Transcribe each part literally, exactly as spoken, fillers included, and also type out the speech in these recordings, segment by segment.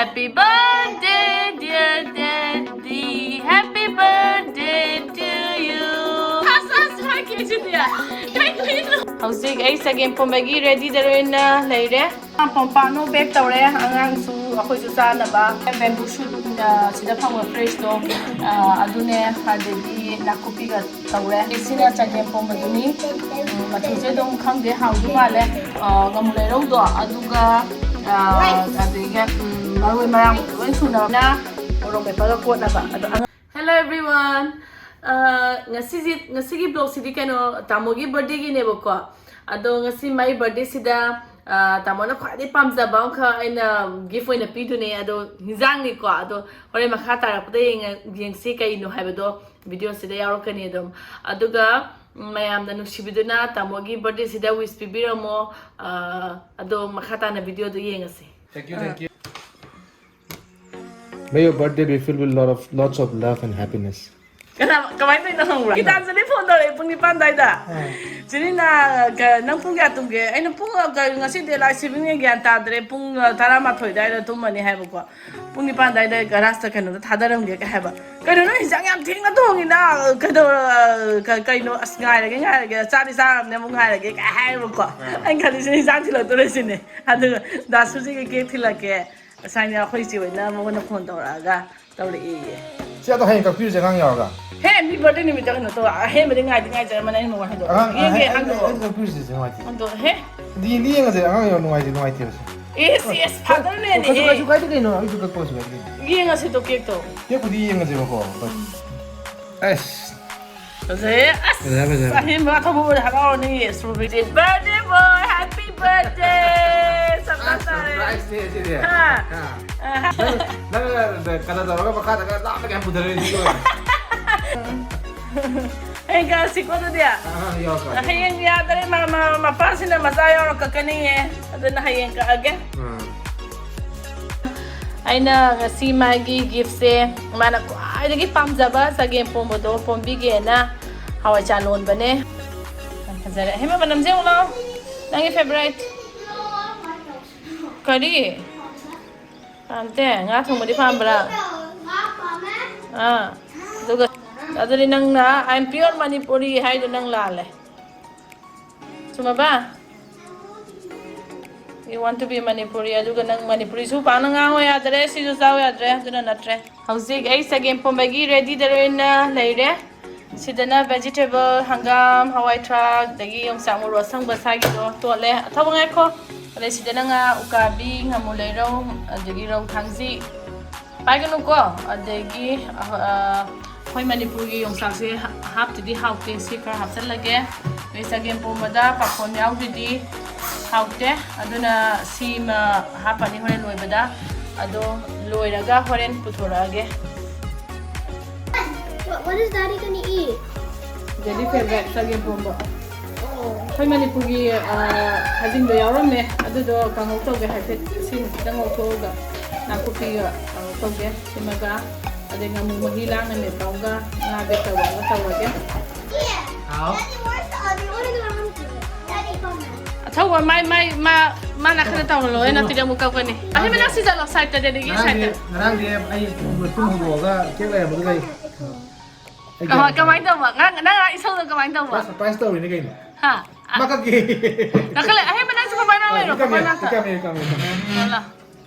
Happy birthday, dear Daddy. Happy birthday to you. ꯑꯁ, ꯑꯁ, ꯍꯥꯏꯈꯤꯁꯤꯗꯤ꯫ ꯀꯩꯅꯣ? ꯍꯧꯖꯤꯛ ꯑꯩ ꯆꯒꯦꯝ ꯄꯣꯝꯕꯒꯤ ready ꯗ ꯂꯣꯏꯅ ꯂꯩꯔꯦ꯫ ꯄꯣꯝꯄꯥꯛꯅ pack ꯇꯧꯔꯦ, ꯑꯉꯥꯡꯁꯨ ꯑꯩꯈꯣꯏꯁꯨ ꯆꯥꯅꯕ꯫ Bamboo shoot, ꯑ, ꯁꯤꯗ ꯐꯪꯕ fresh ꯇꯣ, ꯑ, ꯑꯗꯨꯅꯦ, ꯑꯗꯒꯤ ꯅꯥꯀꯨꯞꯄꯤꯒ ꯇꯧꯔꯦ꯫ ꯁꯤꯅ ꯆꯒꯦꯝ ꯄꯣꯝꯕꯗꯨꯅꯤ꯫ ꯎꯝ, ꯃꯆꯨꯁꯦ ꯑꯗꯨꯝ ꯈꯪꯗꯦ, ꯍꯥꯎꯗꯧ ꯃꯥꯜꯂꯦ꯫ ꯑ, ꯉꯥꯃꯨ ꯂꯩꯔꯧꯗꯣ, ꯑꯗꯨꯒ, ꯑ, ꯑꯗꯒꯤ, ꯎꯝ, ꯃꯔꯣꯏ ꯃꯔꯥꯡ ꯂꯣꯏ ꯁꯨꯅꯕꯅ ꯃꯣꯔꯣꯛ ꯃꯦꯠꯄꯒ ꯀꯣꯠꯅꯕ꯫ ꯑꯗꯣ ꯑꯉꯥꯡ Hello everyone. ꯑ, ꯉꯁꯤꯁꯤ, ꯉꯁꯤꯒꯤ vlog ꯁꯤꯗꯤ ꯀꯩꯅꯣ, ꯇꯥꯃꯣꯒꯤ birthday ꯒꯤꯅꯦꯕꯀꯣ꯫ ꯑꯗꯣ ꯉꯁꯤ ꯃꯥꯏ birthday ꯁꯤꯗ, ꯑ, ꯇꯥꯃꯣꯅ ꯈ꯭ꯋꯥꯏꯗꯩ ꯄꯥꯝꯖꯕ ꯑꯃꯈꯛ ꯑꯩꯅ gift ꯑꯣꯏꯅ ꯄꯤꯗꯨꯅꯦ꯫ ꯑꯗꯣ ꯍꯤꯟꯖꯥꯡꯅꯤꯀꯣ꯫ ꯑꯗꯣ ꯍꯣꯔꯦꯟ ꯃꯈꯥ ꯇꯥꯔꯛꯄꯗ ꯌꯦꯡꯉ-, ꯌꯦꯡꯁꯤ ꯀꯩꯅꯣ ꯍꯥꯏꯕꯗꯣ video ꯁꯤꯗ ꯌꯥꯎꯔꯛꯀꯅꯤ ꯑꯗꯨꯝ꯫ ꯑꯗꯨꯒ, ꯎꯝ, ꯃꯌꯥꯝꯅ ꯅꯨꯡꯁꯤꯕꯤꯗꯨꯅ ꯇꯥꯃꯣꯒꯤ birthday ꯁꯤꯗ wish ꯄꯤꯕꯤꯔꯝꯃꯣ꯫ ꯑ, ꯑꯗꯣ ꯃꯈꯥ ꯇꯥꯅ video ꯗꯣ ꯌꯦꯡꯉꯁꯤ꯫ Thank you, thank you. May your birthday be filled with lot of, lots of love and happiness. ꯀꯅꯥ, ꯀꯃꯥꯏꯅ ꯇꯧꯔꯤꯅꯣ ꯈꯪꯕ꯭ꯔꯥ? ꯒꯤꯇꯥꯟꯖꯂꯤ phone ꯇꯧꯔꯛꯑꯦ ꯄꯨꯡ ꯅꯤꯄꯥꯟ ꯑꯗꯥꯏꯗ꯫ ꯑꯥ꯫ ꯆꯦꯔꯤꯅ, ꯀ-, "ꯅꯪ ꯄꯨꯡ ꯀꯌꯥ ꯇꯨꯝꯒꯦ?" ꯑꯩꯅ, "ꯄꯨꯡ, ꯑ, ꯀ-, ꯉꯁꯤꯗꯤ ꯂꯥꯏ saving ꯅꯦ, ꯒ꯭ꯌꯥꯟ ꯇꯥꯗ꯭ꯔꯦ, ꯄꯨꯡ, ꯑ, ꯇꯔꯥꯃꯥꯊꯣꯏ ꯑꯗꯥꯏꯗ ꯇꯨꯝꯃꯅꯤ" ꯍꯥꯏꯕꯀꯣ꯫ ꯄꯨꯡ ꯅꯤꯄꯥꯟ ꯑꯗꯥꯏꯗ garage ꯇ ꯀꯩꯅꯣꯗ ꯊꯥꯗꯔꯝꯒꯦ ꯀꯥꯏ ꯍꯥꯏꯕ꯫ "ꯀꯩꯅꯣ, ꯅꯪ ꯍꯤꯟꯖꯥꯡ ꯌꯥꯝ ꯊꯦꯡꯅ ꯊꯣꯡꯉꯤꯅ, ꯀꯩꯗꯧꯔ-, ꯀ-, ꯀꯩꯅꯣ, ꯑꯁ, ꯉꯥꯏꯔꯒꯦ, ꯉꯥꯏꯔꯒꯦ, ꯆꯥꯗꯤ ꯆꯥꯔꯕꯅꯦ, ꯑꯃꯨꯛ ꯉꯥꯏꯔꯒꯦ" ꯀꯥꯏ ꯍꯥꯏꯌꯦꯕꯀꯣ꯫ ꯑꯥ꯫ ꯑꯩꯅ ꯈꯜꯂꯤꯁꯤꯅ ꯍꯤꯟꯖꯥꯡ ꯊꯤꯜꯂꯛꯇꯣꯔꯦ ꯁꯤꯅꯦ꯫ ꯑꯗꯨꯒ ꯗꯥꯁꯨꯖꯤꯒꯤ cake ꯊꯤꯜꯂꯛꯀꯦ, ꯉꯁꯥꯏꯅꯦ ꯑꯩꯈꯣꯏ ꯏꯆꯦ ꯍꯣꯏꯅ ꯃꯉꯣꯟꯗ phone ꯇꯧꯔꯛꯑꯒ ꯇꯧꯔꯛꯑꯦꯌꯦ꯫ ꯁꯤ ꯑꯗꯣ ꯍꯌꯦꯡ ꯀꯛꯄꯤꯔꯨꯁꯦ, ꯑꯉꯥꯡ ꯌꯥꯎꯔꯒ꯫ ꯍꯦ, ꯃꯤ birthday ꯅꯨꯃꯤꯠꯇ ꯀꯩꯅꯣ ꯇꯧ, ꯑꯍꯦꯟꯕꯗꯤ ꯉꯥꯏꯗꯤ ꯉꯥꯏꯖꯔꯝꯕꯅꯦ, ꯑꯩꯅ ꯃꯉꯣꯟꯗ ꯍꯥꯏꯗꯣꯛꯑꯣ꯫ ꯑꯉꯥꯡ, ꯌꯦꯡꯒꯦ, ꯑꯍꯦꯟ-, ꯍꯥꯡꯗꯣꯛꯑꯣ꯫ ꯑꯍꯦꯟ ꯀꯛꯄꯤꯔꯨꯁꯦ, ꯅꯨꯡꯉꯥꯏꯇꯦ꯫ ꯍꯥꯡꯗꯣꯛꯑꯣ, ꯍꯦ꯫ ꯌꯦꯡꯗꯤ ꯌꯦꯡꯉꯁꯦ, ꯑꯉꯥꯡ ꯌꯥꯎꯔ ꯅꯨꯡꯉꯥꯏꯇꯦ, ꯅꯨꯡꯉꯥꯏꯇꯦꯕꯁꯦ꯫ Yes, yes, ꯐꯥꯗꯔ ꯃꯦꯟꯅꯤ, ꯀꯩꯁꯨ, ꯍꯦ꯫ ꯀꯩꯁꯨ ꯀꯥꯏꯗꯦ ꯀꯩꯅꯣ, ꯑꯩꯁꯨ ꯀꯛꯄ ꯀꯩꯁꯨ ꯀꯥꯏꯗꯦ ꯀꯩꯅꯣ꯫ ꯌꯦꯡꯉꯁꯤ ꯇꯣ, cake ꯇꯣ꯫ Cake ꯄꯨꯗꯤ ꯌꯦꯡꯉꯁꯦꯕꯀꯣ, but, ꯑꯁ꯫ ꯐꯖꯩꯌꯦ, ꯑꯁ꯫ ꯐꯖꯔꯦ, ꯐꯖꯔꯦ꯫ ꯑꯍꯦꯟꯕ ꯊꯧꯕ ꯍꯔꯥꯎꯔꯅꯤ, strawberry꯫ Birthday boy, happy birthday! ꯑꯁ, surprise ꯇꯥꯔꯦ꯫ Surprise ꯅꯦ ꯁꯤꯗꯤ꯫ ꯍꯥ? ꯍꯥ? ꯑ꯫ ꯅꯪ, ꯅꯪ ꯀꯩꯅꯣ ꯇꯧꯔꯒ ꯃꯈꯥꯗꯒ ꯂꯥꯞꯅ ꯀꯌꯥꯝ ꯄꯨꯊꯔꯛꯏ ꯁꯤꯒꯤ ꯑꯣꯏꯅ? ꯍꯌꯦꯡ ꯀꯛꯑꯁꯤꯀꯣ ꯑꯗꯨꯗꯤ꯫ ꯑ, ꯑ, ꯌꯥꯎꯔꯛꯀꯦ꯫ ꯍꯌꯦꯡ ꯌꯥꯗꯔꯦ, ꯃꯥ, ꯃꯥ, ꯃꯄꯥꯁꯤꯅ ꯃꯆꯥ ꯌꯥꯎꯔ ꯀꯛꯀꯅꯤꯌꯦ꯫ ꯑꯗꯨꯅ ꯍꯌꯦꯡ ꯀꯛꯑꯒꯦ꯫ ꯎꯝ꯫ ꯑꯩꯅ ꯉꯁꯤ ꯃꯥꯒꯤ gift ꯁꯦ, ꯃꯥꯅ ꯈ꯭ꯋꯥꯏꯗꯒꯤ ꯄꯥꯝꯖꯕ ꯆꯒꯦꯝ ꯄꯣꯝꯕꯗꯣ ꯄꯣꯝꯕꯤꯒꯦꯅ ꯍꯋꯥꯏꯖꯥꯔ ꯂꯣꯟꯕꯅꯦ꯫ ꯌꯥꯝ ꯐꯖꯔꯦ꯫ ꯍꯦꯃꯥ, ꯃꯅꯝꯁꯦ ꯌꯦꯡꯉꯨ ꯂꯥꯎ꯫ ꯅꯪꯒꯤ favourite꯫ ꯀꯔꯤ? ꯄꯥꯝꯗꯦ꯫ ꯉꯥ ꯊꯣꯡꯕꯗꯤ ꯄꯥꯝꯕ꯭ꯔꯥ? ꯑꯥ꯫ ꯑꯗꯨꯒ ꯑꯗꯨꯗꯤ ꯅꯪꯅ "I am pure Manipuri" ꯍꯥꯏꯗꯣ ꯅꯪ ꯂꯥꯜꯂꯦ꯫ ꯆꯨꯝꯃꯕ? "You want to be Manipuri", ꯑꯗꯨꯒ ꯅꯪ ꯃꯅꯤꯄꯨꯔꯤꯁꯨ ꯄꯥꯛꯅ ꯉꯥꯡꯉꯣ ꯌꯥꯗ꯭ꯔꯦ, ꯁꯤꯁꯨ ꯆꯥꯎ ꯌꯥꯗ꯭ꯔꯦ, ꯑꯗꯨꯅ ꯅꯠꯇ꯭ꯔꯦ꯫ ꯍꯧꯖꯤꯛ ꯑꯩ ꯆꯒꯦꯝ ꯄꯣꯝꯕꯒꯤ ready ꯗ ꯑꯣꯏꯅ ꯂꯩꯔꯦ꯫ ꯁꯤꯗꯅ vegetable, ꯍꯪꯒꯥꯝ, ꯍꯋꯥꯏ ꯊ꯭ꯔꯥꯛ, ꯑꯗꯒꯤ ꯌꯣꯡꯆꯥꯛ ꯃꯔꯨ ꯑꯁꯪꯕ ꯁꯥꯒꯤꯗꯣ ꯇꯣꯠꯂꯦ꯫ ꯑꯊꯧꯕ ꯉꯥꯏꯈꯣ꯫ ꯑꯗꯩ ꯁꯤꯗꯅ ꯉꯥ ꯎꯀꯥꯕꯤ, ꯉꯥꯃꯨ ꯂꯩꯔꯧ, ꯑꯗꯒꯤ ꯔꯧ ꯊꯥꯡꯖꯤ꯫ ꯄꯥꯏꯒꯅꯨꯀꯣ꯫ ꯑꯗꯒꯤ, ꯑ, ꯑ, ꯑꯩꯈꯣꯏ ꯃꯅꯤꯄꯨꯔꯒꯤ ꯌꯣꯡꯆꯥꯛꯁꯦ ꯍꯥꯞꯇꯗꯤ ꯍꯥꯎꯇꯦ꯫ ꯁꯤ ꯈꯔ ꯍꯥꯞꯆꯜꯂꯒꯦ꯫ ꯑꯗꯩ ꯆꯒꯦꯝ ꯄꯣꯝꯕꯗ ꯄꯥꯐꯣꯔ ꯌꯥꯎꯗ꯭ꯔꯗꯤ ꯍꯥꯎꯇꯦ꯫ ꯑꯗꯨꯅ ꯁꯤꯃ ꯍꯥꯞꯄꯅꯤ ꯍꯣꯔꯦꯟ ꯂꯣꯏꯕꯗ꯫ ꯑꯗꯣ ꯂꯣꯏꯔꯒ ꯍꯣꯔꯦꯟ ꯄꯨꯊꯣꯔꯛꯑꯒꯦ꯫ What, what is Daddy gonna eat? Daddy favorite ꯆꯒꯦꯝ ꯄꯣꯝꯕ꯫ ꯑꯩꯈꯣꯏ ꯃꯅꯤꯄꯨꯔꯒꯤ, ꯑ, ꯈꯥꯖꯤꯡꯗꯣ ꯌꯥꯎꯔꯝꯃꯦ꯫ ꯑꯗꯨꯗꯣ ꯀꯥꯡꯍꯧ ꯇꯧꯒꯦ ꯍꯥꯏꯐꯦꯠ꯫ ꯏꯁꯤꯡ ꯈꯤꯇꯪ ꯉꯧꯊꯣꯛꯑꯒ ꯅꯥꯀꯨꯞꯄꯤꯒ ꯀꯥꯡꯍꯧ ꯇꯧꯒꯦ꯫ ꯁꯤꯃꯒ, ꯑꯗꯩ ꯉꯥꯃꯨ ꯃꯍꯤ ꯂꯥꯡꯅ ꯃꯦꯠꯄ ꯑꯃꯒ ꯉꯥ ꯕꯦꯠ ꯇꯧꯕ ꯑꯃꯒ ꯇꯧꯔꯒꯦ꯫ ꯍꯥꯎ꯫ Daddy, where's the other one? Daddy, come here. ꯑꯊꯧꯕ ꯃꯥꯏ, ꯃꯥꯏ, ꯃꯥ, ꯃꯥ ꯅꯥꯀꯟꯗ ꯇꯧꯍꯜꯂꯣ꯫ ꯑꯩ ꯅꯥꯄꯤꯗ ꯑꯃꯨꯛ ꯀꯞꯀꯅꯤ꯫ ꯑꯍꯩ ꯃꯅꯥꯛ ꯁꯤꯗ ꯂꯣ, side ꯇ, Daddy ꯒꯤ side ꯇ꯫ ꯉꯔꯥꯡꯗꯤ, ꯉꯔꯥꯡꯗꯤ ꯑꯩ ꯇꯨꯝ ꯍꯧꯗꯣꯛꯑꯒ ꯀꯦꯛ ꯂꯩꯔꯝꯕꯗꯨꯗ ꯑꯩ ꯑꯩ ꯀꯃꯥꯏ-, ꯀꯃꯥꯏ ꯇꯧꯕ? ꯉꯔꯥꯡ, ꯅꯪ ꯉꯔꯥꯡ ꯏꯁꯧꯗꯣ ꯀꯃꯥꯏ ꯇꯧꯕ? ꯃꯥ surprise ꯇꯧꯔꯤꯅꯤ ꯀꯩꯅꯣ꯫ ꯍꯥ? ꯃꯥ ꯀꯛꯀꯦ꯫ ꯀꯛꯈꯠꯂꯦ꯫ ꯑꯍꯩ ꯃꯅꯥꯛꯁꯨ ꯀꯃꯥꯏꯅ ꯑ, ꯂꯩꯅꯣ? ꯏꯀꯝ ꯀꯃꯥꯏꯅ ꯏꯀꯝ ꯇꯧ-, ꯏꯀꯝ ꯏꯀꯝ꯫ ꯂꯥꯛꯑꯣ, ꯂꯥꯛꯑꯣ꯫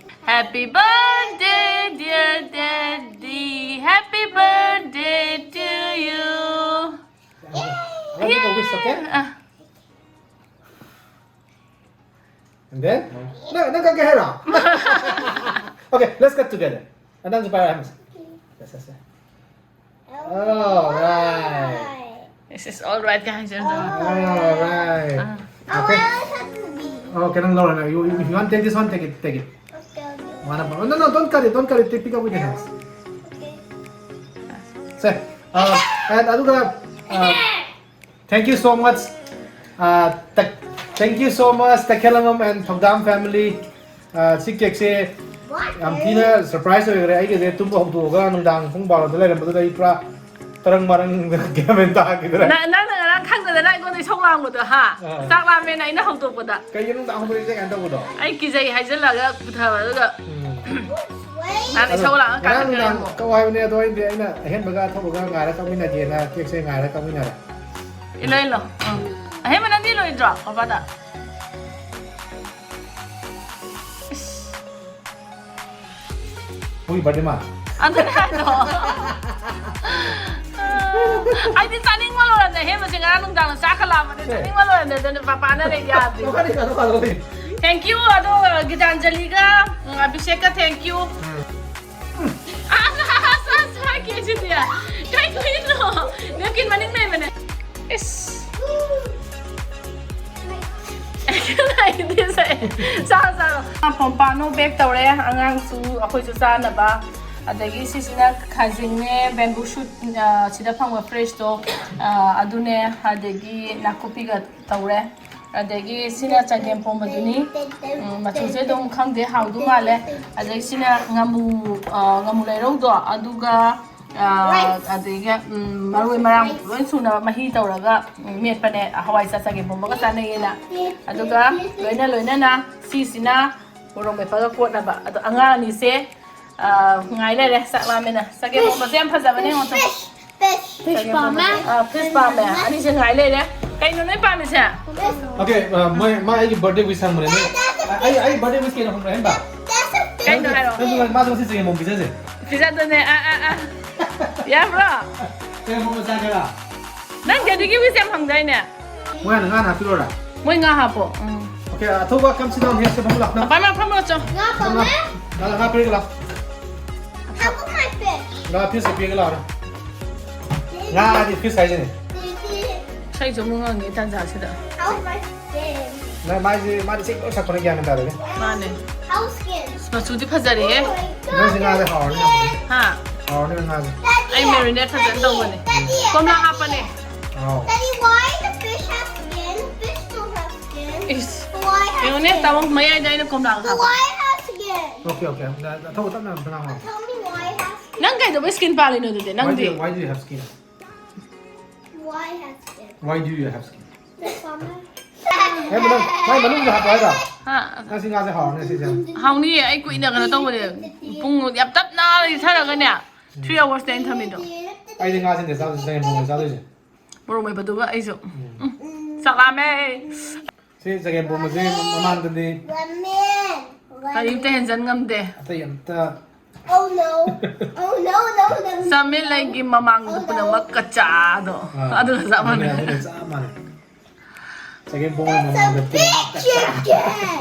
Happy birthday, dear Daddy. Happy birthday to you. Let me go with, okay? ꯑ꯫ And then? ꯅꯪ, ꯅꯪ ꯀꯛꯀꯦ ꯍꯥꯏꯔꯣ? Okay, let's cut together. ꯅꯪꯁꯨ ꯄꯥꯏꯔꯣ ꯍꯥꯏꯕꯁꯦ꯫ Yes, yes, yes. All right. This is all right, guys. All right. Ah. Okay. ꯑꯣ, ꯀꯩꯅꯣꯝ ꯂꯧꯔꯣ ꯅꯪ꯫ You, you, if you want take this one, take it, take it. Okay, okay. Wanna, no, no, don't cut it, don't cut it. Take, pick up with your hands. Okay. Say, uh, and ꯑꯗꯨꯒ, uh, thank you so much. Uh, th-, thank you so much, ꯇꯈꯦꯜꯂꯝꯕꯝ and ꯊꯧꯗꯥꯝ family. ꯑ, ꯁꯤ ꯀꯦꯛꯁꯦ ꯌꯥꯝ ꯊꯤꯅ surprise ꯑꯣꯏꯈ꯭ꯔꯦ꯫ ꯑꯩꯒꯁꯦ ꯇꯨꯝꯕ ꯍꯧꯗꯣꯛꯑꯒ ꯅꯨꯡꯗꯥꯡ ꯄꯨꯡ ꯕꯥꯔꯣꯗ ꯂꯩꯔꯝꯕꯗꯨꯗ ꯑꯩ ꯄꯨꯔꯥ ꯇꯔꯪ ꯃꯔꯪ ꯒ꯭ꯌꯥꯟ ꯃꯦꯟ ꯇꯥꯈꯤꯗ꯭ꯔꯦ꯫ ꯅ-, ꯅꯪꯅ ꯉꯔꯥꯡ ꯈꯪꯗꯗꯅ ꯑꯩꯉꯣꯟꯗ ꯏꯁꯧ ꯂꯥꯡꯕꯗꯣ, ꯍꯥ? ꯑꯥ꯫ ꯆꯥꯛ ꯂꯥꯝꯃꯦꯅ ꯑꯩꯅ ꯍꯧꯗꯣꯛꯄꯗ꯫ ꯀꯩꯒꯤꯅꯣ ꯅꯨꯡꯗꯥꯡ ꯍꯧꯗꯣꯛꯏꯁꯦ ꯀꯥꯏꯅ ꯇꯧꯕꯗꯣ? ꯑꯩ ꯀꯤꯖꯩ ꯍꯥꯏꯖꯜꯂꯒ ꯄꯨꯊꯕ, ꯑꯗꯨꯒ ꯎꯝ꯫ ꯅꯍꯥꯟ ꯏꯁꯧ ꯂꯥꯡꯉ ꯉꯔꯥꯡ ꯀꯥꯈꯠꯈ꯭ꯔꯦ ꯅꯨꯡꯗꯥꯡ ꯑꯃꯨꯛ꯫ ꯀꯛꯑꯣ ꯍꯥꯏꯕꯅꯦ, ꯑꯗꯣ ꯑꯩꯗꯤ ꯑꯩꯅ ꯑꯍꯦꯟꯕꯒ ꯑꯊꯧꯕꯒ ꯉꯥꯏꯔ ꯀꯛꯃꯤꯟꯅꯒꯦꯅ ꯀꯦꯛꯁꯦ ꯉꯥꯏꯔ ꯀꯛꯃꯤꯟꯅꯔꯦ꯫ ꯏꯜꯂꯣ, ꯏꯜꯂꯣ꯫ ꯎꯝ꯫ ꯑꯍꯦꯟꯕ ꯅꯪꯗꯤ ꯂꯣꯏꯗ꯭ꯔꯣ, ꯄꯄꯥꯗ? ꯏꯁ꯫ ꯃꯣꯏꯒꯤ ꯕꯥꯔꯗꯦ ꯃꯥꯜꯂꯦ꯫ ꯑꯗꯨꯅꯦ ꯍꯥꯏꯗꯣ꯫ ꯑꯩꯗꯤ ꯆꯥꯅꯤꯡꯕ ꯂꯣꯏꯔꯝꯗꯦ꯫ ꯑꯍꯦꯟꯕꯁꯦ ꯉꯔꯥꯡ ꯅꯨꯡꯗꯥꯡꯗ ꯆꯥꯛꯀ ꯂꯥꯝꯕꯅꯦ꯫ ꯁꯦ꯫ ꯆꯥꯅꯤꯡꯕ ꯂꯣꯏꯔꯝꯗꯦ꯫ ꯑꯗꯨꯅ ꯄꯄꯥꯅ ꯂꯩ ꯌꯥꯗꯦ꯫ ꯄꯄꯥꯗꯤ ꯀꯩꯅꯣ ꯀꯥꯗꯧꯔꯤ꯫ Thank you꯫ ꯑꯗꯣ ꯒꯤꯇꯥꯟꯖꯂꯤꯒ, ꯎꯝ, ꯑꯕꯤꯁꯦꯛꯀ thank you꯫ ꯎꯝ꯫ ꯑꯁ, ꯑꯁ, ꯑꯁ, ꯍꯥꯏꯒꯦ ꯁꯤꯗꯤ꯫ ꯀꯩ ꯀꯨꯏꯅꯣ? ꯅꯪ ꯀꯤꯟ ꯃꯅꯤꯡ ꯂꯩꯕꯅꯦ꯫ ꯏꯁ꯫ ꯂꯩꯗꯤꯁꯦ꯫ ꯆꯥꯔꯣ, ꯆꯥꯔꯣ꯫ ꯄꯣꯝꯄꯥꯅꯣ bake ꯇꯧꯔꯦ, ꯑꯉꯥꯡꯁꯨ ꯑꯩꯈꯣꯏꯁꯨ ꯆꯥꯅꯕ꯫ ꯑꯗꯒꯤ ꯁꯤꯁꯤꯅ ꯈꯥꯖꯤꯡꯅꯦ, bamboo shoot, ꯑ, ꯁꯤꯗ ꯐꯪꯕ freshꯇꯣ, ꯑ, ꯑꯗꯨꯅꯦ, ꯑꯗꯒꯤ ꯅꯥꯀꯨꯞꯄꯤꯒ ꯇꯧꯔꯦ꯫ ꯑꯗꯒꯤ ꯁꯤꯅ ꯆꯒꯦꯝ ꯄꯣꯝꯕꯗꯨꯅꯤ꯫ ꯎꯝ, ꯃꯆꯨꯁꯦ ꯑꯗꯨꯝ ꯈꯪꯗꯦ, ꯍꯥꯎꯗꯧ ꯃꯥꯜꯂꯦ꯫ ꯑꯗꯒꯤ ꯁꯤꯅ ꯉꯥꯃꯨ, ꯑ, ꯉꯥꯃꯨ ꯂꯩꯔꯧꯗꯣ, ꯑꯗꯨꯒ, ꯑ, ꯑꯗꯒꯤ, ꯎꯝ, ꯃꯔꯣꯏ ꯃꯔꯥꯡ ꯂꯣꯏ ꯁꯨꯅꯕ ꯃꯍꯤ ꯇꯧꯔꯒ, ꯎꯝ, ꯃꯦꯠꯄꯅꯦ꯫ ꯍꯋꯥꯏ ꯆ-, ꯆꯒꯦꯝ ꯄꯣꯝꯕꯒ ꯆꯥꯅꯩꯌꯦꯅ꯫ ꯑꯗꯨꯒ ꯂꯣꯏꯅ ꯂꯣꯏꯅꯅ ꯁꯤꯁꯤꯅ ꯃꯣꯔꯣꯛ ꯃꯦꯠꯄꯒ ꯀꯣꯠꯅꯕ꯫ ꯑꯗꯣ ꯑꯉꯥꯡ ꯑꯅꯤꯁꯦ, ꯑ, ꯉꯥꯏ ꯂꯩꯔꯦ, ꯆꯥꯛ ꯂꯥꯝꯃꯦꯅ꯫ ꯆꯒꯦꯝ ꯄꯣꯝꯕꯁꯦ ꯌꯥꯝ ꯐꯖꯕꯅꯦ, ꯌꯦꯡꯉꯣ ꯇꯨ꯫ Fish, fish꯫ Fish ꯄꯥꯝꯃꯦ꯫ ꯑ, fish ꯄꯥꯝꯃꯦ꯫ ꯑꯅꯤꯁꯦ ꯉꯥꯏ ꯂꯩꯔꯦ꯫ ꯀꯩꯅꯣ ꯅꯣꯏ ꯄꯥꯝꯃꯤꯁꯦ? Okay, ꯑ, ꯃꯣꯏ, ꯃꯥ ꯑꯩꯒꯤ birthday wish ꯍꯪꯕꯅꯦ꯫ ꯃꯣꯏ, ꯑ, ꯑꯩ, ꯑꯩ birthday wish ꯀꯩꯅꯣ ꯈꯪꯕ꯭ꯔꯥ, ꯍꯦꯟꯕ? ꯀꯩꯅꯣ ꯍꯥꯏꯔꯣ? ꯅꯪꯁꯨ ꯃꯥꯁꯨ ꯉꯁꯤ ꯆꯒꯦꯝ ꯄꯣꯝ ꯄꯤꯖꯁꯦ꯫ ꯄꯤꯖꯗꯣꯏꯅꯦ꯫ ꯑ, ꯑ, ꯑ꯫ ꯌꯥꯕ꯭ꯔꯣ? ꯆꯒꯦꯝ ꯄꯣꯝꯕ ꯆꯥꯒꯦꯔꯥ? ꯅꯪ daddyꯒꯤ wish ꯌꯥꯝ ꯍꯪꯗꯥꯏꯅꯦ? ꯃꯣꯏ ꯍꯥꯟꯅ ꯉꯥ ꯍꯥꯟꯅ ꯍꯥꯞꯄꯤꯔꯣꯔꯥ? ꯃꯣꯏ ꯉꯥ ꯍꯥꯞꯄꯣ꯫ ꯎꯝ꯫ Okay, ꯑꯊꯧꯕ, come sit down here, ꯁꯤꯗ ꯐꯝꯃꯨ ꯂꯥꯎ꯫ ꯅꯪ ꯄꯥꯄꯥ, ꯃꯥ ꯐꯝꯃꯣ ꯆꯣ꯫ ꯉꯥ ꯐꯝꯃꯣ꯫ ꯂꯥꯛꯑꯣ, ꯂꯥꯛꯑꯣ, ꯉꯥ ꯄꯤꯔꯒꯦ ꯂꯥꯎ꯫ How about my fish? ꯂꯥꯎ, fish ꯄꯤꯔꯒꯦ ꯂꯥꯎ꯫ ꯉꯥ ꯍꯥꯏꯗꯤ fish ꯍꯥꯏꯁꯤꯅꯦ꯫ ꯏꯁꯩꯁꯨ ꯑꯃꯨꯛ ꯉꯪꯉꯤ ꯇꯥꯟꯖꯥꯁꯤꯗ꯫ How's my skin? ꯅꯪ ꯃꯥꯏꯁꯦ, ꯃꯥꯗꯤ ꯏꯁꯩ ꯂꯣꯏ ꯁꯛꯄꯅꯦ, ꯒ꯭ꯌꯥꯟ ꯃꯦꯟ ꯇꯥꯗꯦꯅꯦ꯫ ꯃꯥꯅꯦ꯫ How's skin? ꯃꯆꯨꯗꯤ ꯐꯖꯔꯦꯍꯦ꯫ Oh my God, ꯅꯪꯁꯤ ꯉꯥꯁꯦ ꯍꯥꯎꯔꯅꯤ ꯌꯥꯝ꯫ Skin. ꯍꯥ? ꯍꯥꯎꯔꯅꯤ ꯅꯪ ꯉꯥꯁꯦ꯫ Daddy, ꯑꯩ marinate ꯐꯖꯅ Daddy, ꯇꯧꯕꯅꯦ꯫ Daddy, ꯀꯣꯝꯂꯥ ꯍꯥꯞꯄꯅꯦ꯫ ꯑꯥꯎ꯫ Daddy, why the fish have skin? Fish don't have skin. Is. Why have ꯌꯦꯡꯉꯨꯅꯦ, skin? ꯇꯥꯃꯣ ꯃꯌꯥꯏꯗ ꯑꯩꯅ ꯀꯣꯝꯂꯥ ꯍꯥꯞꯄ꯫ Why have skin? Okay, okay. ꯑꯊꯧꯕ ꯇꯞꯅ ꯑꯝꯇ ꯉꯥꯡꯉꯣ꯫ Tell me why have skin? ꯅꯪ ꯀꯩꯗꯧꯕꯩ skin ꯄꯥꯜꯂꯤꯅꯣ ꯑꯗꯨꯗꯤ? Why ꯅꯪꯗꯤ? Do you, why do you have skin? Why have skin? Why do you have skin? This summer. ꯍꯦ, ꯃꯅꯨꯡ, ꯃꯥꯏ ꯃꯅꯨꯡꯗ ꯍꯥꯞꯄꯣ ꯍꯥꯏꯔꯣ? ꯍꯥ? ꯅꯪ ꯁꯤ ꯉꯥꯁꯦ ꯍꯥꯎꯔꯅꯤ ꯁꯤꯁꯦ꯫ ꯍꯥꯎꯅꯤꯌꯦ, ꯑꯩ ꯀꯨꯏꯅ ꯀꯩꯅꯣ ꯇꯧꯕꯅꯦ꯫ ꯄꯨꯡ ꯌꯥꯝ ꯇꯞꯅ ꯂꯩꯊꯔꯒꯅꯦ, three hours ꯇ ꯑꯩꯅ ꯊꯝꯃꯤꯗꯣ꯫ ꯑꯩꯗꯤ ꯉꯥꯁꯤꯅꯦ ꯆꯥꯗꯣꯏꯁꯦ, ꯆꯒꯦꯝ ꯄꯣꯝꯕ ꯆꯥꯗꯣꯏꯁꯦ꯫ ꯃꯣꯔꯣꯛ ꯃꯦꯠꯄꯗꯨꯒ ꯑꯩꯁꯨ꯫ ꯎꯝ꯫ ꯎꯝ, ꯆꯥꯛ ꯂꯥꯝꯃꯦ꯫ ꯁꯤ ꯆꯒꯦꯝ ꯄꯣꯝꯕꯁꯦ ꯃꯃꯥꯡꯗꯗꯤ ꯀꯔꯤꯝꯇ ꯍꯦꯟꯖꯟ ꯉꯝꯗꯦ꯫ ꯑꯇꯩ ꯑꯝꯇ Oh no. Oh no, no, no. ꯆꯥꯃꯦꯂꯩꯒꯤ ꯃꯃꯥꯡꯗ ꯄꯨꯝꯅꯃꯛ ꯀꯆꯥꯗꯣ꯫ ꯑꯥ, ꯑꯗꯨꯒ ꯆꯞ ꯑꯗꯨꯅꯦ, ꯃꯥꯟꯅꯩ꯫ ꯑꯗꯨꯅꯦ, ꯆꯞ ꯃꯥꯟꯅꯩ꯫ ꯆꯒꯦꯝ ꯄꯣꯝꯕ ꯃꯃꯥꯡꯗ ꯄꯨꯝꯅꯃꯛ ꯀꯆꯥ꯫ Chicken.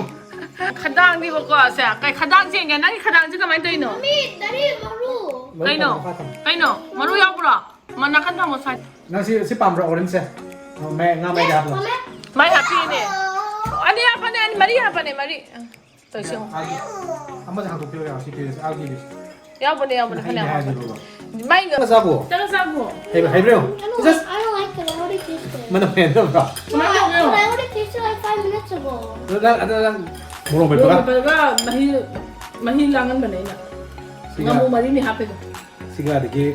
ꯈꯗꯥꯡꯅꯤꯕꯀꯣ, ꯁꯦ꯫ ꯀꯩ ꯈꯗꯥꯡ ꯆꯦꯟꯒꯦ? ꯅꯪꯒꯤ ꯈꯗꯥꯡꯁꯦ ꯀꯃꯥꯏꯅ ꯇꯧꯔꯤꯅꯣ? ꯃꯤ ꯒꯥꯔꯤ ꯃꯔꯨ꯫ ꯃꯔꯨ ꯀꯩꯅꯣ? ꯊꯝꯃꯣ, ꯃꯈꯥ ꯊꯝꯃꯣ꯫ ꯀꯩꯅꯣ? ꯃꯔꯨ ꯌꯥꯎꯕ꯭ꯔꯣ? ꯃ-, ꯅꯥꯀꯟ ꯊꯝꯃꯣ, ꯁꯥꯏ꯫ ꯅꯪ ꯁꯤ, ꯁꯤ ꯄꯥꯝꯕ꯭ꯔꯣ? Orange ꯁꯦ? ꯃ-, ꯃ-, ꯉꯥ ꯃꯩꯗ ꯍꯥꯞꯄꯗꯣ? ꯃꯃꯦ꯫ ꯃꯩ ꯍꯥꯞꯄꯤꯅꯦ꯫ ꯑꯅꯤ ꯍꯥꯞꯄꯅꯦ, ꯑꯅꯤ, ꯃꯔꯤ ꯍꯥꯞꯄꯅꯦ, ꯃꯔꯤ꯫ ꯇꯧꯁꯤ ꯌꯦꯡꯉꯣ꯫ ꯑꯥ, ꯑꯃꯁꯦ ꯍꯥꯡꯗꯣꯛꯄꯤꯔꯣ, ꯌꯥꯔꯦ, ꯁꯤ ꯄꯤꯔꯁꯦ, ꯑꯥ, ꯄꯤꯔꯁꯦ꯫ ꯌꯥꯎꯕꯅꯦ, ꯌꯥꯎꯕꯅꯦ, ꯑꯩꯅ ꯐꯅꯌꯥꯝ ꯍꯥꯏꯔꯁꯦ ꯌꯥꯎꯕꯅꯦ꯫ ꯕꯕꯥ꯫ ꯃꯩꯒ ꯆꯥꯕꯣ? ꯆꯥꯛ ꯆꯥꯕꯣ? ꯍꯩꯕ꯭ꯔꯥ, ꯍꯩꯕ꯭ꯔꯥ ꯌꯦꯡꯉꯣ꯫ I don't Just like, I don't like it. I already tasted it. ꯃꯅꯝ ꯍꯩꯅꯗꯕ꯭ꯔꯣ? ꯀꯃꯥꯏꯅ ꯇꯧꯒꯦ? I already tasted like five minutes ago. ꯑꯗꯣ ꯅꯪ, ꯑꯗꯣ ꯅꯪ ꯃꯣꯔꯣꯛ ꯃꯦꯠꯄꯒ? ꯃꯣꯔꯣꯛ ꯃꯦꯠꯄꯒ ꯃꯍꯤ, ꯃꯍꯤ ꯂꯥꯡꯍꯟꯕꯅꯦ ꯑꯩꯅ꯫ ꯁꯤꯒ ꯉꯥꯃꯨ ꯃꯔꯤꯅꯤ ꯍꯥꯞꯄꯦꯗꯣ꯫ ꯁꯤꯒ ꯑꯗꯒꯤ,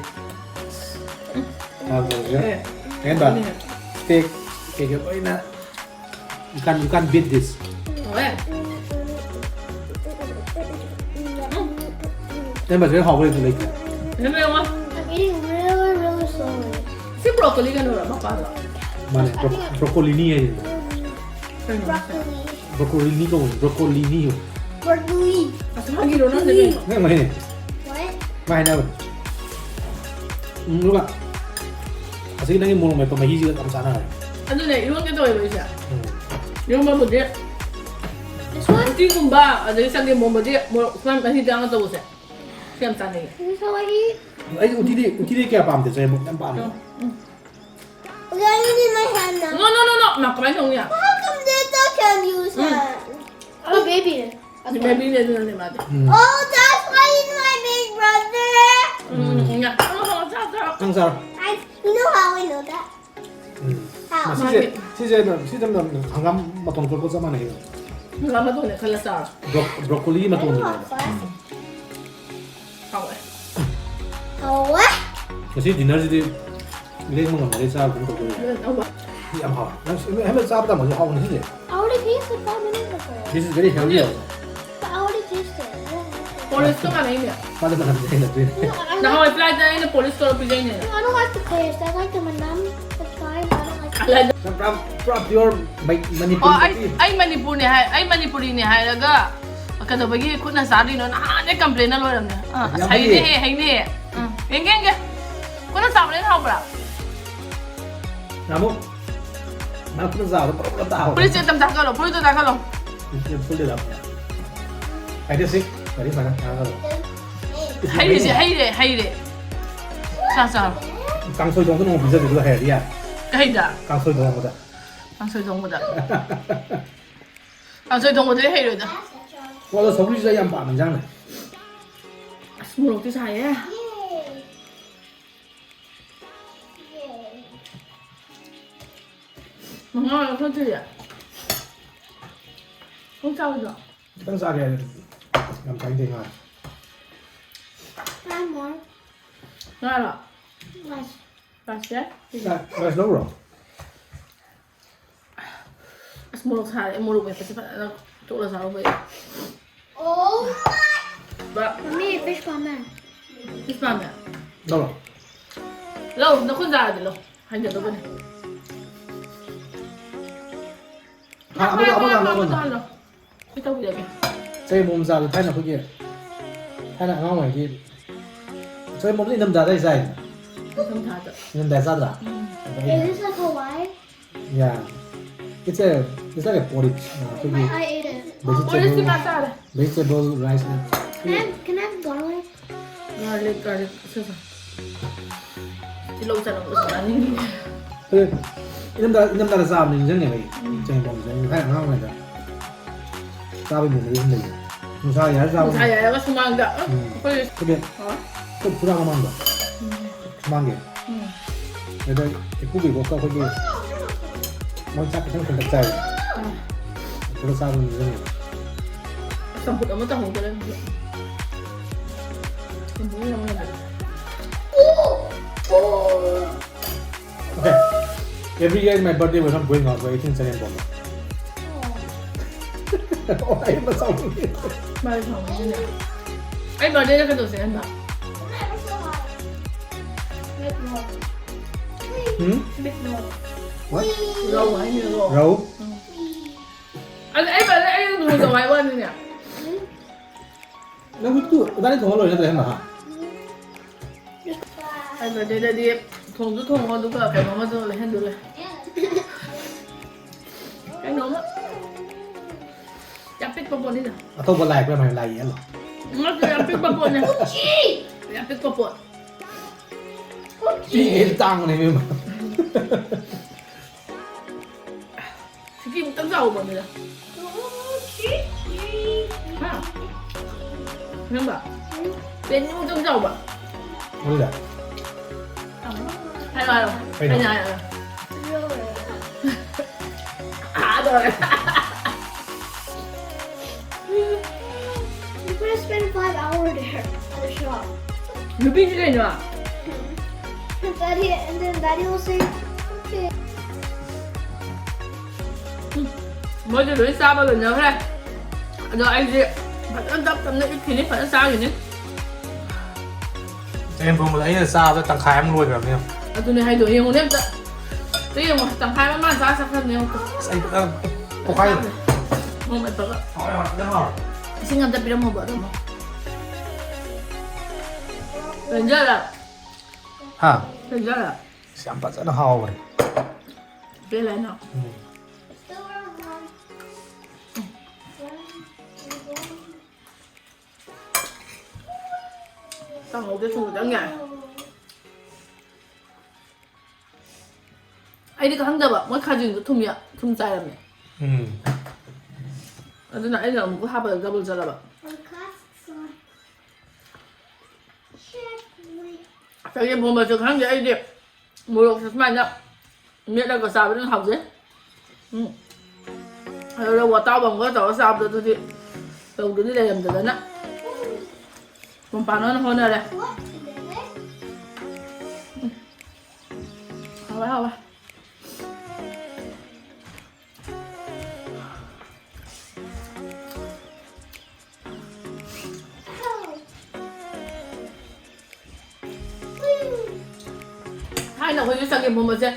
ꯑꯦ, ꯀꯩ ꯍꯥꯏꯕ? ꯑꯗꯨꯅꯦ꯫ Steak ꯀꯩꯀꯩ ꯂꯣꯏꯅ You can't, you can't beat this. ꯍꯣꯏ꯫ ꯅꯪ ꯃꯁꯤꯗ ꯍꯥꯎꯕ ꯂꯩꯇ꯭ꯔꯦ, ꯂꯩꯇ꯭ꯔꯦ꯫ ꯌꯦꯡꯉꯣ, ꯌꯦꯡꯉꯣ꯫ I'm eating really, really slowly. ꯁꯤ broccoli ꯀꯩꯅꯣꯔꯣ, ꯃꯄꯥꯟꯂꯣ? ꯃꯥꯅꯦ, bro-, broccoliꯅꯤ ꯍꯥꯏꯁꯦ꯫ ꯀꯩꯅꯣ? Broccoli. Broccoliꯅꯤ ꯀꯧꯕꯅꯤ, broccoliꯅꯤ꯫ Broccoli. ꯑꯁ, ꯃꯥꯒꯤꯔꯣ ꯅꯪ ꯀꯩꯅꯣ? ꯅꯪ ꯃꯍꯤꯅꯦ꯫ What? ꯃꯥ ꯍꯥꯏꯅꯕꯅꯦ꯫ ꯎꯝ, ꯑꯗꯨꯒ ꯑꯁꯤꯒꯤ ꯅꯪꯒꯤ ꯃꯣꯔꯣꯛ ꯃꯦꯠꯄ ꯃꯍꯤꯁꯤꯒ ꯌꯥꯝ ꯆꯥꯟꯅꯔꯦ꯫ ꯑꯗꯨꯅꯦ, ꯏꯔꯣꯟꯒꯦ ꯇꯧꯋꯦꯕ ꯑꯩꯁꯦ꯫ ꯎꯝ꯫ ꯏꯔꯣꯟꯕꯕꯨꯗꯤ ꯎꯇꯤꯒꯨꯝꯕ, ꯑꯗꯒꯤ ꯆꯒꯦꯝ ꯄꯣꯝꯕꯗꯤ ꯃꯣꯔꯣꯛ ꯁꯨꯃꯥꯏꯅ ꯃꯍꯤ ꯆꯥꯡꯉ ꯇꯧꯕꯁꯦ꯫ ꯁꯤ ꯌꯥꯝ ꯆꯥꯅꯤꯡꯉꯦ꯫ This already? ꯑꯩ ꯎꯇꯤꯗꯤ, ꯎꯇꯤꯗꯤ ꯀꯌꯥ ꯄꯥꯝꯗꯦ, ꯆꯒꯦꯝ ꯄꯣꯝꯕ ꯌꯥꯝ ꯄꯥꯝꯃꯦ꯫ ꯎꯝ, ꯎꯝ꯫ We're gonna need my hand now. No, no, no, no. ꯃꯥ ꯀꯃꯥꯏꯅ ꯇꯧꯅꯤ? How come Dita can use Mm. her? Oh, baby. That's why. Baby, baby, baby, baby. Mm. Oh, that's why he's my big brother. Mm, yeah. Oh, stop, stop. ꯅꯪ ꯆꯥꯔꯣ꯫ I, you know how I know that? Um. How? ꯃꯁꯤꯁꯦ, ꯃꯥꯒꯤ ꯁꯤꯁꯦ, ꯁꯤꯗ ꯍꯪꯒꯥꯝ ꯃꯇꯣꯟ ꯀꯣꯠꯄ ꯆꯞ ꯃꯥꯟꯅꯩ꯫ ꯍꯪꯒꯥꯝ ꯃꯇꯣꯟꯅꯦ ꯈꯜꯂ ꯆꯥꯔꯣ꯫ Bro-, broccoliꯒꯤ I ꯃꯇꯣꯟꯗꯨꯅꯦ꯫ Want first. ꯎꯝ꯫ ꯍꯥꯎꯋꯦ꯫ ꯍꯥꯎꯋꯦ? ꯉꯁꯤ dinnerꯁꯤꯗꯤ ꯂꯦꯡꯕ ꯉꯝꯗꯒꯩ ꯆꯥꯕ ꯑꯗꯨꯝ ꯇꯧꯗꯣꯏꯅꯦ꯫ ꯎꯝ, ꯍꯥꯎꯋꯦ꯫ ꯌꯥꯝ ꯍꯥꯎꯋꯦ꯫ ꯅꯪ ꯁꯤ-, ꯍꯦꯜꯃꯦꯠ ꯆꯥꯕꯗ ꯑꯃꯨꯛꯁꯨ ꯍꯥꯎꯕꯅꯤ ꯁꯤꯁꯦ꯫ I already tasted five minutes ago. This is very healthy also. But I already tasted. I don't like it. ꯄꯣꯂꯤꯁꯇꯣ ꯃꯥꯟꯅꯩꯅꯦ꯫ ꯃꯥꯗꯤ ꯃꯅꯝꯗꯤ ꯍꯩꯅꯗ꯭ꯔꯤꯅꯦ꯫ No, I like ꯅꯍꯥꯟꯋꯥꯏ flight ꯇ ꯑꯩꯅ ꯄꯣꯂꯤꯁ ꯇꯧꯔ ꯄꯤꯖꯩꯅꯦ꯫ No, I don't like the taste. I like the ꯃꯅꯝ. That's fine, but I don't like the ꯅꯪ ꯄꯨꯔꯥ, ꯄꯨꯔꯥ pure ꯃꯩ-, ꯑꯣ, ꯑꯩ, ꯃꯅꯤꯄꯨꯔꯗꯒꯤ꯫ ꯑꯩ ꯃꯅꯤꯄꯨꯔꯅꯦ ꯍꯥꯏ-, ꯑꯩ ꯃꯅꯤꯄꯨꯔꯤꯅꯦ ꯍꯥꯏꯔꯒ ꯀꯩꯗꯧꯕꯒꯤ ꯈꯨꯠꯅ ꯆꯥꯗꯣꯏꯅꯣ? ꯅꯍꯥꯟꯗꯩ complain ꯂꯣꯏꯔꯝꯅꯦ꯫ ꯑꯥ, ꯑꯁ, ꯌꯥꯝ ꯍꯩꯅꯦ, ꯐꯩꯌꯦ꯫ ꯍꯩꯅꯦ꯫ ꯎꯝ, ꯌꯦꯡꯒꯦ, ꯌꯦꯡꯒꯦ꯫ ꯈꯨꯠꯅ ꯆꯥꯕꯅ ꯍꯦꯟꯅ ꯍꯥꯎꯕ꯭ꯔꯥ? ꯅꯥꯃꯨ, ꯅꯪ ꯈꯨꯠꯅ ꯆꯥꯕꯗꯣ ꯄ꯭ꯔꯞ ꯄ꯭ꯔꯞ ꯇꯥꯍꯧꯔꯦ꯫ ꯐꯨꯔꯤꯠꯁꯦ ꯑꯗꯨꯝ ꯊꯥꯡꯒꯠꯂꯣ, ꯐꯨꯔꯤꯠꯇꯣ ꯊꯥꯡꯒꯠꯂꯣ꯫ ꯐꯨꯔꯤꯠꯁꯦ ꯐꯨꯜꯂꯦ ꯂꯥꯎ꯫ ꯍꯥꯏꯗꯤ ꯁꯤ, ꯋꯥꯔꯤ ꯐꯖꯅ ꯉꯥꯡꯉꯒ꯫ ꯍꯩꯔꯤꯁꯦ, ꯍꯩꯔꯦ, ꯍꯩꯔꯦ꯫ ꯆꯥ, ꯆꯥꯔꯣ꯫ ꯀꯥꯡꯁꯣꯏ ꯊꯣꯡꯕ ꯅꯣꯡꯃ ꯄꯤꯖꯗꯣꯏꯗꯨꯒ ꯍꯩꯔꯗꯤ ꯌꯥꯔꯦ꯫ ꯀꯩꯗ? ꯀꯥꯡꯁꯣꯏ ꯊꯣꯡꯕꯗ꯫ ꯀꯥꯡꯁꯣꯏ ꯊꯣꯡꯕꯗ꯫ ꯀꯥꯡꯁꯣꯏ ꯊꯣꯡꯕꯗꯨꯗꯤ ꯍꯩꯔꯣꯏꯗ꯫ ꯑꯣ, ꯑꯗꯣ ꯁꯧꯒ꯭ꯔꯤꯁꯤꯗ ꯌꯥꯝ ꯄꯥꯝꯕ ꯏꯟꯖꯥꯡꯅꯦ꯫ ꯑꯁ, ꯃꯣꯔꯣꯛꯇꯤ ꯁꯥꯏꯌꯦ꯫ ꯃꯉꯥ ꯑꯣꯏꯔ ꯈꯪꯗ꯭ꯔꯤꯁꯦ꯫ ꯄꯨꯡ ꯆꯥꯕꯗꯣ꯫ ꯈꯤꯇꯪ ꯆꯥꯒꯦ ꯍꯥꯏꯔꯗꯤ ꯌꯥꯝ ꯆꯥꯅꯤꯡꯗꯦ ꯉꯥ꯫ One more. ꯉꯥꯔꯣ? Rice. Rice ꯌꯥꯏ? ꯉꯥ, rice ꯂꯧꯔꯣ? ꯑꯁ, ꯃꯣꯔꯣꯛ ꯁꯥꯔꯦ꯫ ꯃꯣꯔꯣꯛ ꯃꯦꯠꯄꯁꯦ ꯐꯖꯅ ꯇꯣꯠꯂ ꯆꯥꯔꯨꯕ ꯌꯥꯏ꯫ Oh my. ꯕ- Mommy, fish ꯄꯥꯝꯃꯦ꯫ Fish ꯄꯥꯝꯃꯦ? ꯂꯧꯔꯣ꯫ ꯂꯧ, ꯅꯈꯨꯠ ꯆꯥꯔꯗꯤ ꯂꯧ꯫ ꯍꯩꯅꯗꯕꯅꯦ꯫ ꯍꯥ, ꯑꯃꯗꯣ, ꯑꯃꯗꯣ, ꯑꯃꯗꯣ, ꯑꯃꯗꯣ꯫ ꯍꯥꯞꯄꯗꯣ ꯍꯜꯂꯣ꯫ ꯁꯤ ꯇꯧꯕꯤꯔꯒꯦ꯫ ꯆꯒꯦꯝꯄꯣꯝ ꯆꯥꯕꯗꯣ ꯊꯥꯏꯅ ꯑꯩꯈꯣꯏꯒꯤ, ꯊꯥꯏꯅ ꯑꯉꯥꯡ ꯑꯣꯏꯔꯤꯉꯩꯒꯤ ꯆꯒꯦꯝꯄꯣꯝꯁꯦ ꯏꯪꯊꯝꯊꯥꯗ ꯆꯥꯏꯗꯅ꯫ ꯏꯪꯊꯝꯊꯥꯗ꯫ ꯏꯪꯊꯝꯊꯥꯗ ꯆꯥꯗ꯭ꯔꯥ? ꯎꯝ꯫ ꯑꯗ ꯑꯩꯅ Is this like Hawaii? Yeah. It's a, it's like a porridge. Uh, ꯑꯩꯈꯣꯏꯒꯤ I ate it. Vegetable. Porridge T ꯃꯥ ꯆꯥꯔꯦ꯫ Vegetable rice ꯅꯦ꯫ Can I have, can I have garlic? Garlic, garlic. ꯁꯦ, ꯁꯦ꯫ ꯇꯤꯜꯍꯧ ꯆꯅꯝꯒ ꯆꯥꯅꯤꯡꯉꯤ꯫ ꯑꯗꯨ ꯏꯅꯝꯗ-, ꯏꯅꯝꯗꯥꯗ ꯆꯥꯕꯗ ꯅꯤꯡꯁꯤꯡꯉꯦꯕ ꯑꯩ꯫ ꯎꯝ꯫ ꯆꯒꯦꯝꯄꯣꯝꯁꯦ꯫ ꯑꯩ ꯊꯥꯏꯅ ꯑꯉꯥꯡ ꯑꯣꯏꯔꯤꯉꯩꯗ ꯆꯥꯕꯒꯤ memory ꯑꯃ ꯂꯩꯌꯦ꯫ ꯅꯨꯡꯁꯥ ꯌꯥꯏꯔ ꯆꯥꯕ꯫ ꯅꯨꯡꯁꯥ ꯌꯥꯏꯔꯒ ꯁꯨꯃꯥꯡꯗ꯫ ꯎꯝ꯫ ꯑꯩꯈꯣꯏ ꯑꯩꯈꯣꯏꯒꯤ ꯍꯥ? ꯑꯩꯈꯣꯏ ꯐꯨꯔꯥ ꯃꯃꯥꯡꯗꯣ꯫ ꯎꯝ꯫ ꯁꯨꯃꯥꯡꯒꯤ꯫ ꯎꯝ꯫ ꯑꯗꯨꯗ ꯏꯄꯨꯒꯤ ꯏꯕꯣꯛꯀ ꯑꯩꯈꯣꯏꯒꯤ ꯃꯣꯏ ꯆꯥꯛ ꯈꯤꯇꯪ ꯈꯤꯇꯪ ꯆꯥꯏꯌꯦ꯫ ꯑꯥ꯫ ꯑꯗꯨꯗ ꯆꯥꯕ ꯅꯤꯡꯁꯤꯡꯉꯦꯕ꯫ ꯆꯝꯐꯨꯠ ꯑꯃ ꯇꯧꯍꯧꯗ꯭ꯔꯦ ꯑꯗꯨꯗꯤ꯫ ꯆꯝꯐꯨꯠ ꯑꯃ ꯂꯩꯔꯦ꯫ Okay. Every year is my birthday, we're not going out, we're eating ꯆꯒꯦꯝ ꯄꯣꯝꯕ꯫ ꯑꯣ, ꯑꯩ ꯃꯁꯥꯃꯛꯀꯤ꯫ ꯃꯥꯗꯤ ꯊꯣꯡꯕꯁꯤꯅꯦ꯫ ꯑꯩ ꯕꯥꯔꯗꯦꯗ ꯀꯩꯗꯧꯁꯦ ꯍꯥꯏꯕ? ꯎꯝ? What? ꯔꯧ ꯍꯥꯏꯅꯤ, ꯔꯧ꯫ ꯔꯧ? ꯎꯝ꯫ ꯑꯗꯨ ꯑꯩ ꯕꯥꯔꯗꯦ ꯑꯩ ꯊꯣꯡꯖꯧ ꯍꯥꯏ ꯋꯥꯅꯤꯅꯦ꯫ ꯅꯪꯁꯨ ꯇꯨ, ꯏꯕꯥꯅꯤ ꯊꯣꯡꯉ ꯂꯣꯏꯔꯦ ꯅꯠꯇ꯭ꯔꯥ, ꯍꯦꯟꯅ, ꯍꯥ? ꯑꯩ ꯕꯥꯔꯗꯦꯗꯗꯤ ꯊꯣꯡꯁꯨ ꯊꯣꯡꯉꯣ, ꯑꯗꯨꯒ ꯀꯩꯅꯣꯝꯃꯁꯨ ꯂꯩꯍꯟꯗꯣꯏꯅꯦ꯫ ꯀꯩꯅꯣꯝꯃ꯫ ꯌꯥꯝ ꯄꯤꯛꯄ ꯄꯣꯠꯅꯤꯗ꯫ ꯑꯊꯧꯕ ꯂꯥꯏ ꯌꯦꯛꯄ ꯌꯥꯝ ꯍꯩ, ꯂꯥꯏ ꯌꯦꯛꯍꯜꯂꯣ꯫ ꯅꯠꯇꯦ, ꯌꯥꯝ ꯄꯤꯛꯄ ꯄꯣꯠꯅꯦ꯫ ꯌꯥꯝ ꯄꯤꯛꯄ ꯄꯣꯠ꯫ ꯄꯤꯛꯑꯦ, ꯇꯥꯡꯕꯅꯦ, ꯏꯕꯦꯝꯃ꯫ ꯁꯤꯀꯤ ꯑꯃꯨꯛꯇꯪ ꯆꯥꯎꯕꯅꯤꯗ꯫ ꯍꯥ? ꯅꯪꯕ? ꯄꯦꯟꯁꯤ ꯑꯃꯨꯛꯇꯪ ꯆꯥꯎꯕ꯫ ꯎꯝ꯫ ꯍꯥꯏꯔꯣ, ꯍꯥꯏꯔꯣ꯫ ꯀꯩꯅꯣ? ꯑꯩꯅ ꯍꯥꯏꯔꯣ꯫ ꯑꯥ, ꯇꯧꯔꯦ꯫ You could have spent five hours there at the shop. ꯅꯨꯄꯤꯁꯤ ꯀꯩꯅꯣ? Daddy, and then Daddy will say, "Okay." ꯎꯝ, ꯃꯣꯏꯗꯤ ꯂꯣꯏ ꯆꯥꯕ ꯂꯣꯏꯅꯈ꯭ꯔꯦ꯫ ꯑꯗꯣ ꯑꯩꯁꯦ ꯐꯖꯅ ꯇꯞ ꯇꯞꯅ ꯏꯠꯈꯤꯅꯤ, ꯐꯖꯅ ꯆꯥꯈꯤꯅꯤ꯫ ꯆꯒꯦꯝ ꯄꯣꯝꯕꯗ ꯑꯩꯅ ꯆꯥꯕꯗ ꯇꯪꯈꯥꯏ ꯑꯃ ꯂꯣꯏꯈ꯭ꯔꯕꯅꯦ꯫ ꯑꯗꯨꯅꯦ ꯍꯥꯏꯗꯣ, ꯌꯦꯡꯉꯨꯅꯦ ꯑꯝꯇ꯫ ꯑꯝꯇ ꯌꯦꯡꯉꯣ, ꯇꯪꯈꯥꯏ ꯑꯃ ꯃꯥꯅ ꯆꯥ ꯆꯠꯈ꯭ꯔꯕꯅꯦ, ꯌꯦꯡꯉꯣ꯫ ꯑꯁ, ꯑꯩ ꯐꯖꯅ ꯄꯣꯛꯈꯥꯏꯈ꯭ꯔꯦ꯫ ꯃꯣꯔꯣꯛ ꯃꯦꯠꯄꯒ꯫ ꯍꯥꯎꯋꯦ, ꯍꯥꯎꯋꯦ, ꯐꯖꯅ ꯍꯥꯎꯋꯦ꯫ ꯏꯁꯤꯡ ꯑꯝꯇ ꯄꯤꯔꯝꯃꯣꯕ, ꯑꯗꯨꯝ꯫ ꯄꯦꯟꯖꯔꯦ꯫ ꯍꯥ? ꯄꯦꯟꯖꯔꯦ꯫ ꯑꯁ, ꯌꯥꯝ ꯐꯖꯅ ꯍꯥꯎꯈ꯭ꯔꯦ꯫ ꯄꯦꯜꯂꯦ ꯑꯩꯅ꯫ ꯎꯝ꯫ ꯀꯥꯡꯍꯧꯗ ꯁꯨꯝ ꯈꯤꯇꯪ ꯌꯥꯏ꯫ ꯑꯩꯗꯤ ꯈꯪꯗꯕ, ꯃꯣꯏ ꯈꯥꯖꯤꯡꯗꯣ ꯊꯨꯝ ꯌꯥ-, ꯊꯨꯝ ꯆꯥꯏꯔꯝꯃꯦ꯫ ꯎꯝ꯫ ꯑꯗꯨꯅ ꯑꯩꯅ ꯑꯃꯨꯛꯀ ꯍꯥꯞꯄꯗ ꯗꯕꯜ ꯆꯠꯂꯕ꯫ ꯆꯒꯦꯝ ꯄꯣꯝꯕꯁꯨ ꯈꯪꯗꯦ ꯑꯩꯗꯤ꯫ ꯃꯣꯔꯣꯛꯁꯦ ꯁꯨꯃꯥꯏꯅ ꯃꯦꯠꯂꯒ ꯆꯥꯕꯗꯨꯅ ꯍꯥꯎꯖꯩ꯫ ꯎꯝ꯫ ꯑꯗꯨꯒ ꯔꯧ ꯑꯇꯥꯎꯕ ꯑꯃꯒ ꯇꯧꯔꯒ ꯆꯥꯕꯗꯣ ꯑꯗꯨꯗꯤ ꯇꯧꯗ꯭ꯔꯗꯤ ꯂꯩꯔꯝꯗꯗꯅ ꯃꯄꯥꯟ ꯑꯣꯏꯅ ꯍꯣꯠꯅꯔꯦ꯫ ꯎꯝ꯫ ꯍꯥꯎꯋꯦ, ꯍꯥꯎꯋꯦ꯫ ꯑꯩꯅ ꯑꯩꯈꯣꯏꯒꯤ ꯆꯒꯦꯝ ꯄꯣꯝꯕꯁꯦ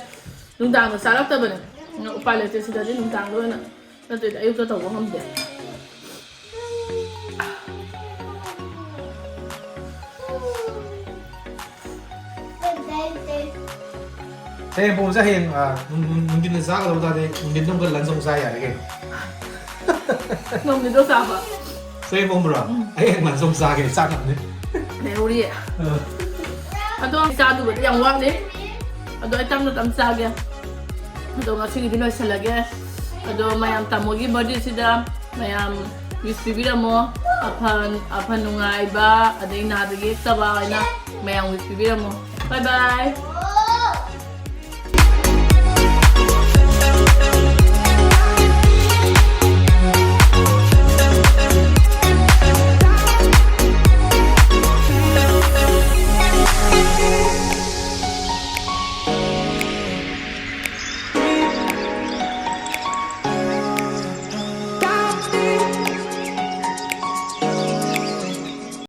ꯅꯨꯡꯗꯥꯡꯗ ꯆꯥꯔꯛꯇꯕꯅꯦ꯫ ꯑꯗꯨꯅ ꯎꯄꯥꯏ ꯂꯩꯇꯦ, ꯁꯤꯗꯗꯤ ꯅꯨꯡꯗꯥꯡꯗ ꯑꯣꯏꯅ, ꯅꯠꯇ꯭ꯔꯗꯤ ꯑꯌꯨꯛꯇ ꯇꯧꯕ ꯉꯝꯗꯦ꯫ ꯆꯒꯦꯝ ꯄꯣꯝꯕꯁꯦ ꯍꯌꯦꯡ, ꯑ, ꯅꯨꯡ-, ꯅꯨꯡ-, ꯅꯨꯡꯊꯤꯟꯗ ꯆꯥꯒꯗꯕ ꯇꯥꯔꯗꯤ ꯅꯨꯡꯊꯤꯟꯗ ꯑꯃꯨꯛꯀ lunch ꯑꯃꯨꯛ ꯆꯥ ꯌꯥꯔꯦ ꯀꯩꯅꯣ꯫ ꯉꯝꯒꯗ꯭ꯔꯣ ꯆꯥꯕ? ꯆꯒꯦꯝ ꯄꯣꯝꯕ꯭ꯔꯣ? ꯎꯝ꯫ ꯑꯩ ꯍꯌꯦꯡ lunch ꯑꯃꯨꯛ ꯆꯥꯒꯦ, ꯆꯥꯛ ꯉꯝꯅꯤ꯫ ꯂꯩꯍꯧꯔꯤꯌꯦ꯫ ꯑ꯫ ꯑꯗꯣ ꯆꯥꯗꯨꯕꯗꯤ ꯌꯥꯝ ꯋꯥꯠꯂꯤ꯫ ꯑꯗꯣ ꯑꯩ ꯇꯞꯅ ꯇꯞꯅ ꯆꯥꯒꯦ꯫ ꯑꯗꯣ ꯉꯁꯤꯒꯤꯗꯤ ꯂꯣꯏꯁꯤꯜꯂꯒꯦ꯫ ꯑꯗꯣ ꯃꯌꯥꯝ ꯇꯥꯃꯣꯒꯤ birthdayꯁꯤꯗ ꯃꯌꯥꯝ wish ꯄꯤꯕꯤꯔꯝꯃꯣ꯫ ꯑꯐ-, ꯑꯐ ꯅꯨꯡꯉꯥꯏꯕ, ꯑꯗꯩ ꯅꯥꯗ ꯌꯦꯛꯇꯕ ꯍꯥꯏꯅ ꯃꯌꯥꯝ wish ꯄꯤꯕꯤꯔꯝꯃꯣ꯫ Bye bye꯫